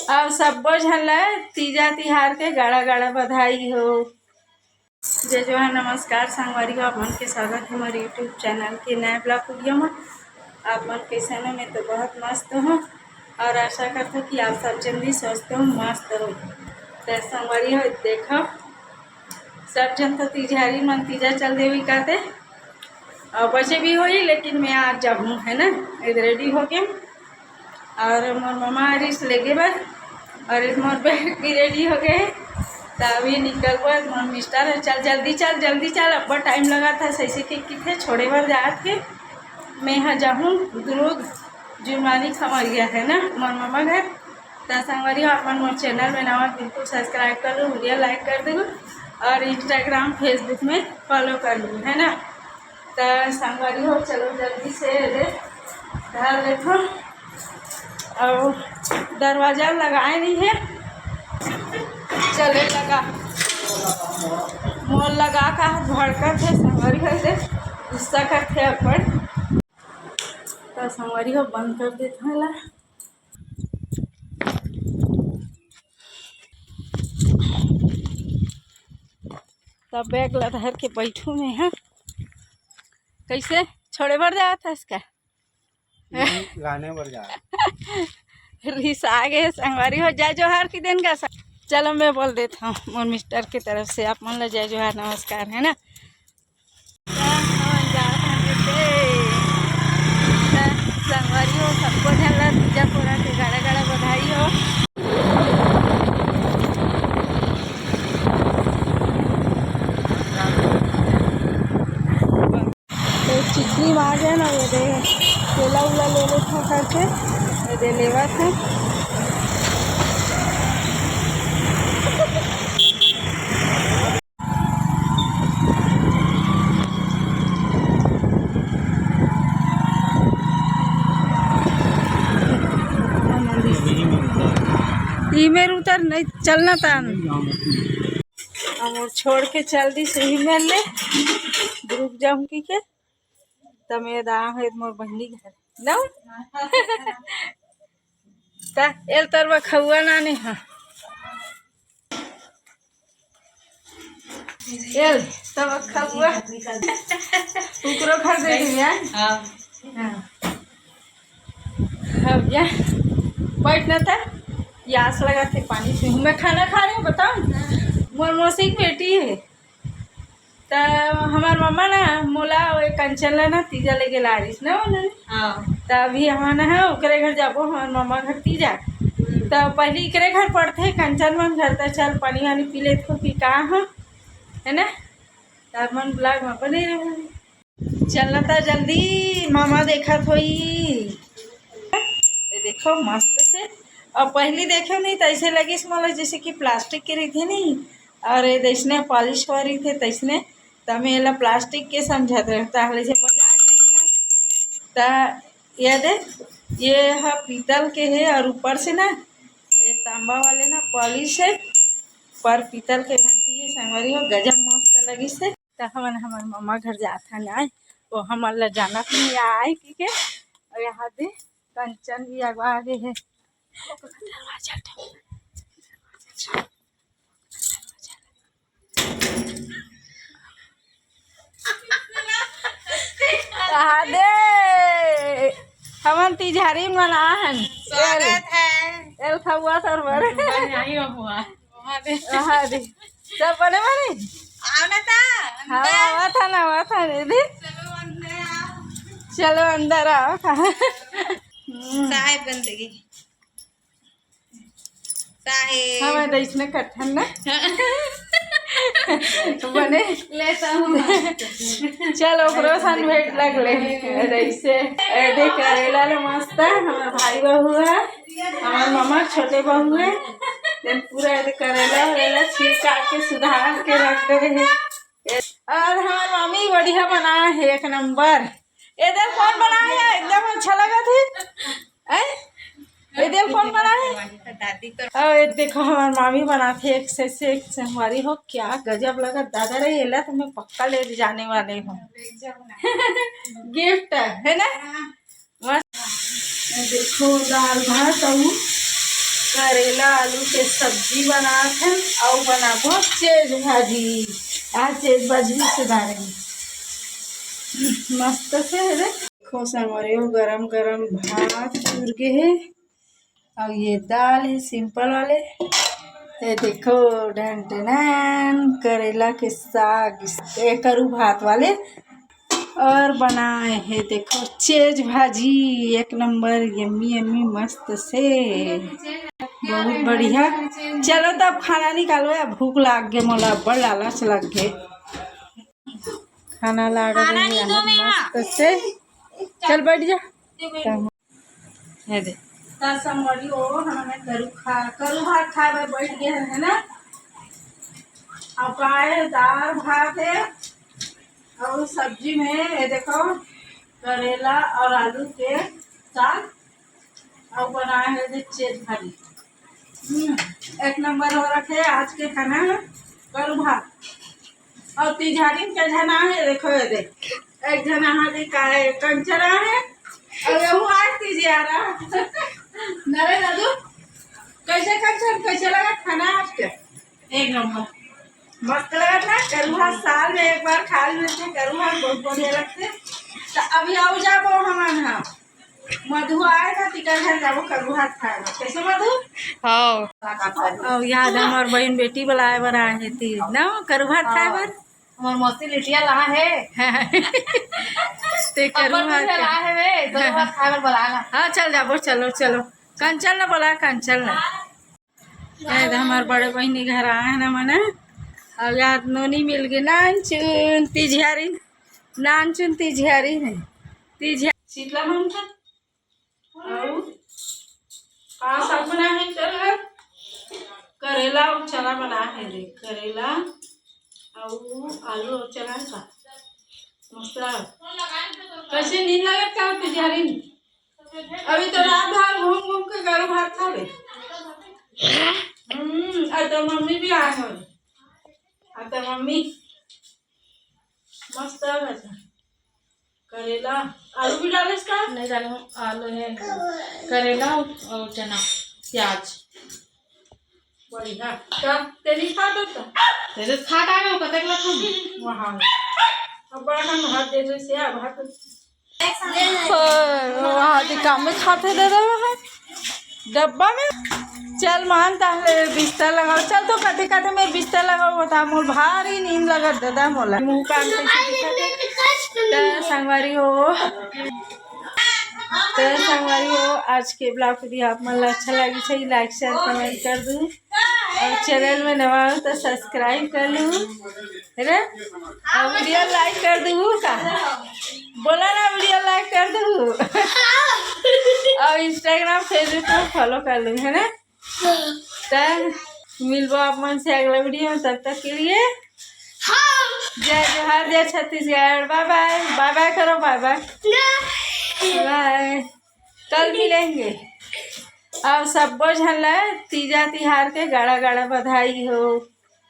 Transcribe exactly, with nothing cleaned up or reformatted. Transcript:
अउ सब्बो झन ला तीजा तिहार के गाड़ा गाड़ा बधाई हो। जय जोहार, नमस्कार संगवारी हो, आप मन के स्वागत हे मोर YouTube चैनल के नया ब्लॉग वीडियो में। आप मन कैसन हो? मैं तो बहुत मस्त हूँ और आशा करता हूँ कि आप सब जन भी स्वस्थ हो, मस्त हो। तो संगवारी हो, देखो सब जन तो तीजहारी मन तीजा चल देवी काते, और बचे भी होई, लेकिन मैं आज जाहूँ, है ना, रेडी हो गए। और मोर ममा आ रही लेगे बर, और मोर बैग भी रेडी हो गए। तो अभी निकलबो। मोर मिस्टर है, "चल जल्दी चल, जल्दी चल, अब्बड़ टाइम लगा था, सही से के किथे छोड़े बर जात के।" मैं हा जाहूँ दुर्ग जुनवानी खमरिया, है ना, मोर ममा घर। तो संगवारी हो, आप मन मोर चैनल में नवा, बिल्कुल सब्सक्राइब कर दो, वीडियो लाइक कर दो और Instagram, Facebook में फॉलो कर लो, है ना। तो संगवारी हो, चलो जल्दी से एदे धर लेथो। और दरवाजा लगाए नहीं है, चले लगा, मोर लगा का हाथ भड़कत है संगवारी हो, एदे गुस्सा करथे अपन। तो संगवारी हो, बंद कर देथो एला। तब बैग ला धर के बैठू मैं, हाँ। कैसे छोड़े बर जात हस का? नहीं, लाने बर जा। रिसा गे संगवारी हो, जय जोहार की दिन का सा-, चलो मैं बोल देता हूँ मोर मिस्टर की तरफ से आप मन ला जय जोहार, नमस्कार, है ना। संगवारी हो, सबको झन ला तीजा पोरा के गाड़ा गाड़ा बधाई हो। तो चिकनी में आ गए ना, ये दे केला उला ले लेते हैं करके, ये दे लेवा था। ई मेर उतर नहीं चलना था। अब वो छोड़ के चल दी सही में ले, रुक जाऊँ की के। तब मैं दा है मोर बहनी घर ना। ता एल तरवा खउआ नाने हा। एल तब खउआ। उकरो घर दे दिया। हाँ। हाँ। अब या बैठ ना था। प्यास लगा थे, पानी पीऊँ। मैं खाना खा रही हूँ, बताओ। मोर मौसी की बेटी है। त हमार मम्मा ना मोला ओए कंचन ला ना तीजा लेगे ला रहीस ना ओने। हाँ। त अभी हमन ह ओकरे घर जाबो, हमार मम्मा घर तीजा। हम्म। त पहली एकरे घर पड़थे कंचन मन घर, त चल पानी वानी पी लेथो कि का हो, है ना? त आप मन ब्लॉग में बने रहो। चलना था जल्दी, मामा देखत होई। ये देखो मस्त से। और पहली देखे नहीं तो ऐसे लगिस मोला जैसे कि प्लास्टिक के रहिथे नहीं, और ये जैसने पॉलिश हो रहिथे तैसने, त मैं एला प्लास्टिक के समझत रहे, ताहले से बजा के था। त ये दे, ये ह पीतल के है और ऊपर से ना ये तांबा वाले ना पॉलिश है, पर पीतल के घंटी है संगवारी हो, गजब मस्त लगिस है। त हमन हमर मम्मा घर जात हन आए, वो हमन ला जानत नहीं आए कि के। और यहाँ दे कंचन भी अगवा आगे है। कहा दे हमन तिजहरी मना हन। स्वागत है। एल खउआ सरवर। बन आई बबुआ। वहाँ दे। वहाँ दे। सब बने बने? आओ ना ता, हाँ, अंदर। आवा था ना, आवा था दीदी। चलो अंदर आओ। चलो अंदर आओ। हम्म। साहेब बन देगी। साहेब। हाँ, मैं तो इसने कट्ठन ना। बने। लेता हूँ। चल, ओकरो सन भेंट लग ले। ऐसे, ए, देख, करेला ले मस्त है, हमार भाई बहू है, हमार मामा छोटे बहू है, then पूरा ऐसे करेला वरेला छील काट के सुधार के रख दे रहे। और हमार मामी बढ़िया बना है, एक नंबर। ये देख, कौन बना है, एकदम अच्छा लगा थे। ऐ? ये देख, कौन बना है? दादी तो। और ये देखो, हमार मामी बनाथे एक से, से एक संगवारी हो, क्या गजब लगा दादा रे, एला तो मैं पक्का ले जाने वाले हूँ। गिफ्ट है ना? मस्त। ये देखो, दाल भात और करेला आलू के सब्जी बनात हन, अउ बनाबो चेज भाजी। आज चेज भाजी से डालेंगे मस्त से। देखो संगवारी हो, गरम गरम भात चुर गे हे, अउ ये दाल हे सिंपल वाले। ये देखो, ढन ढनन करेला के साग, ये करू भात वाले। और बनाए हे देखो चेज भाजी, एक नंबर, यम्मी यम्मी, मस्त से। बहुत बढ़िया। चलो तब खाना निकालो, अब भूख लाग गे मोला, बड़ लालच लग गे। खाना ला रहे हैं मस्त से। चल बैठ जा। ये दे। त संगवारी हो, हमन करू खा, करू भात खाए बर बैठ गे हन, है ना। अब आए दाल भात हे, अउ सब्जी में ये देखो करेला अउ आलू के साग, अउ बनाए हे जे चेज भाजी। हम्म, एक नंबर हो रखे आज के खाना, करू भात। अउ तिजहारिन के झन आहे, देखो ये दे। एक झन आहा दे काय कंचन आहे, अउ यहू आज तिजियारा। नरे दादू, कैसे कंचन, कैसे लगा खाना आज के? एक नंबर। मस्त लगा ना, करू भात साल में एक बार खाए मिलथे, करू भात बहुत बढ़िया लगथे। त अभी अउ जाबो हमन हा। मधु आए ना, तिकर घर जाबो करू भात खाए बर। कैसे मधु? हाँ। अउ याद हमर बहिन बेटी बलाए बर आए हे ती ना, करू भात खाए बर। हमर मौसी लिटिया ला हे। ते करू अपन भात मुझे ला हे वे, करू भात खाए बर बला ला। हाँ, चल जाबो, चलो, चलो। कंचन ला बला, कंचन ला। ए, हमर बड़े बहिनी घर आए हे ना मने। अउ यार नोनी मिल गे, नानचुन तिजहारी, नानचुन तिजहारी हे। तिजहारी। शीतला माम का? अउ का साग बना हे? चल रे। करेला अउ चना बना हे रे। करेला अउ आलू अउ चना का। मस्त। कैसे नींद लगत का तिजहारी? अभी तो रात भर घूम घूम के करू भात खाबे। हम्म, अउ तो मम्मी भी आए हो। अउ तो मम्मी मस्त है भाजी। करेला, आलू भी डाले इसका? नहीं डाले हूँ, आलू है, करेला और चना, प्याज। बढ़िया। का तेरी खा दो तो। तेरे खा का हो, कतक लखन? वहाँ। अब बड़ा हम भात दे दो से, भात। ओ, वहाँ दे काम में खाते दे रहे हैं। डब्बा में। चल मान, ताहले बिस्तर लगाओ। चल तो कते कते में बिस्तर लगाओ, बता, मोर भारी नींद लगत दादा मोला। मुंह कान कैसे दिखत हे? त संगवारी हो, त संगवारी हो, आज के vlog यदि आप मन ला अच्छा लगी हे, like, share, comment कर दू, अउ channel में नवा हो त subscribe कर लू, है ना? अउ video like कर दू का, बोला ना, video like कर दू, अउ Instagram, Facebook में follow कर लू, है ना? त मिलबो आप मन से अगला video में, तब तक के लिए जय जोहार, जय Chhattisgarh, bye bye, bye bye करो, bye bye, bye। कल मिलेंगे। अउ सब्बो झन ला तीजा तिहार के गाड़ा गाड़ा बधाई हो।